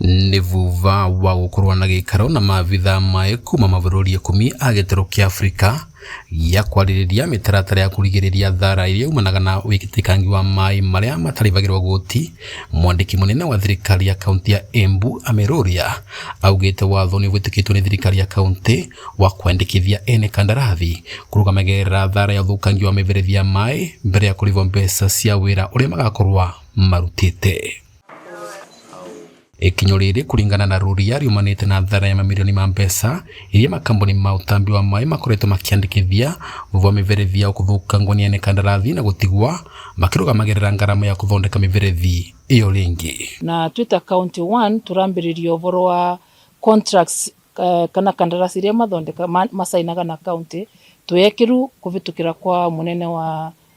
Nĩ vuva wa gũkorwo na gĩikaro na maabithaa maĩ kuma mabũrũri 10 a gĩtarũ kĩa Afrika gĩa kwarĩrĩria mĩtaratara ya kũrigĩrĩria thara ĩrĩa yumanaga na wĩtĩkangi wa maĩ marĩa matarĩbagĩrwo goti. Mwandĩki mũnene wa thirikari ya kaunti ya Embu Ameruria augĩte watho nĩ ũhĩtũkĩtwo nĩ thirikari ya kaunti wa kwandĩkithia ene kandarathi kũrũgamagĩrĩra thara ya ũthũkangi wa mĩberethi ya maĩ mbere ya kũrĩhwo mbeca cia wĩra ũrĩa magakorwo marutĩte. Ikinyo rĩrĩ kũringana na rũria riumanĩte na thara ya mamirioni ma mbeca iria makambuni ma ũtambi wa maĩ makoretwo makĩandĩkithia thutha wa mĩberethi yao kũthũkangwo nĩ ene kandarathi na gũtigwa makĩrũgamagĩrĩra ngarama ya kũthondeka mĩberethi ĩyo rĩngĩ. Na twita county one turambiriria ũhoro wa contracts kana kandarasi iria mathondeka masainaga na county twekiru kuvitukira kwa munene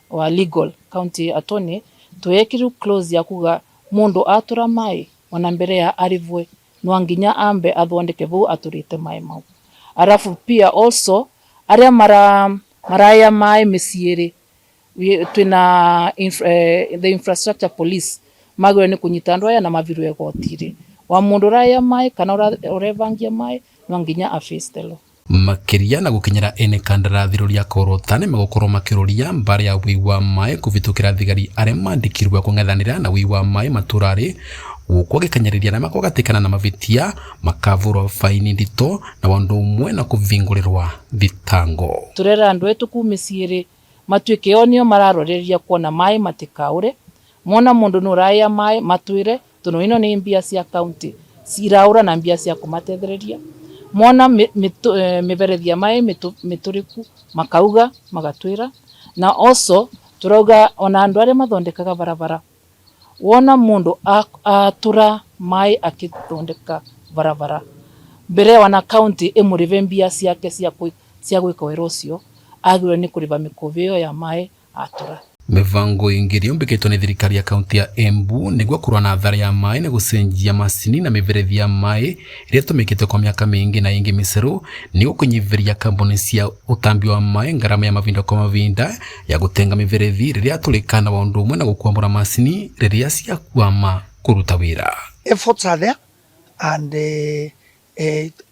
wa legal county attorney, twekiru clause ya kuga mundu atura mai ona mbere ya arivwe no nginya ambe athondeke vau aturite mai mau. Arafu pia also aria mara maraya mai miciiri, twina the infrastructure police magwire ni kunyita andu aya na mavirwe igotiri wa mundu uraya mai kana urevangia mai no nginya a face the law. Makiria na gukinyira ene kandarathi ruria korota ni magukorwo makiruria mbara ya wii wa mai kuvitukira thigari aria mandikirwe kung'ethanira na wii wa mai maturari gukwo gikanyariria aria makwagatikana na mavitia makavurwa faini ndito na wandu umwe na kuvingurirwa thitango. Turera andu etu ku miciiri matuike o nio mararoreria kuona mai matikaure mona mundu nuraya mai matwire tondu ino ni mbia cia county ciraura na mbia cia kumatethereria mona miberethi ya mai mituriku makauga magatwira. Na also turauga ona andu aria mathondekaga barabara, wona mundu atura mai akithondeka barabara mbere wana county imurive mbia ciake cia gwika wira ucio agirwe ni kuriva mikuvi iyo ya mai atura. Mibango ingi iria yumbikitwo ni thirikari ya kaunti ya Embu niguo kurua na thara ya mai ni gucenjia macini na miberethi ya mai iria itumikite kwa miaka mingi na ingi miceru niguo kunyiviria kambuni cia utambi wa mai ngarama ya mavinda kwa mavinda ya gutenga miberethi riria yaturika na undu umwe na gukwamura macini riria ciakwama kuruta wira. Efforts are there and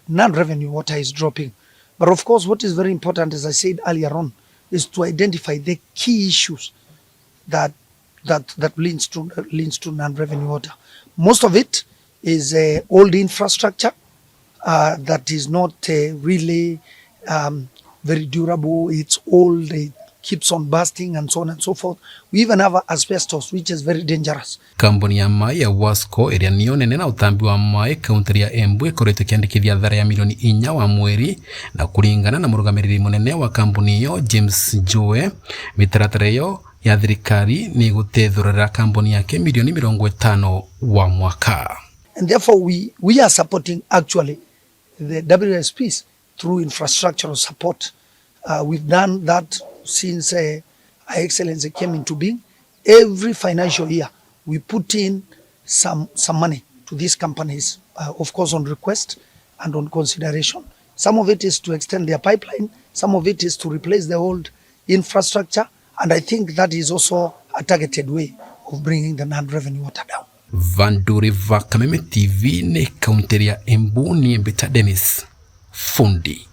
non-revenue water is dropping. But of course, what is very important, as I said earlier on, is to identify the key issues that leads to non-revenue water. Most of it is old infrastructure that is not really very durable. It's old, it keeps on bursting and so on and so forth. We even have asbestos, which is very dangerous. Kambuni ya mai ya Wasco ĩrĩa nĩyo nene na ũtambi wa mai kaunti ya Embu ĩkoretwo ĩkĩandĩkithia thara ya milioni 4 wa mweri, na kũringana na mũrũgamĩrĩri mũnene wa kambuni ĩyo James Joe, mĩtaratara ĩyo ya thirikari nĩ ĩgũtethũrĩra kambuni yake milioni 50 wa mwaka. And therefore we are supporting actually the WSPs through infrastructural support. We've done that since Her Excellency came into being. Every financial year, we put in some money to these companies, of course on request and on consideration. Some of it is to extend their pipeline, some of it is to replace the old infrastructure, and I think that is also a targeted way of bringing the non-revenue water down. Vanduri va Kameme TV ni kaunti ya Embu ni Mbita Dennis Fundi.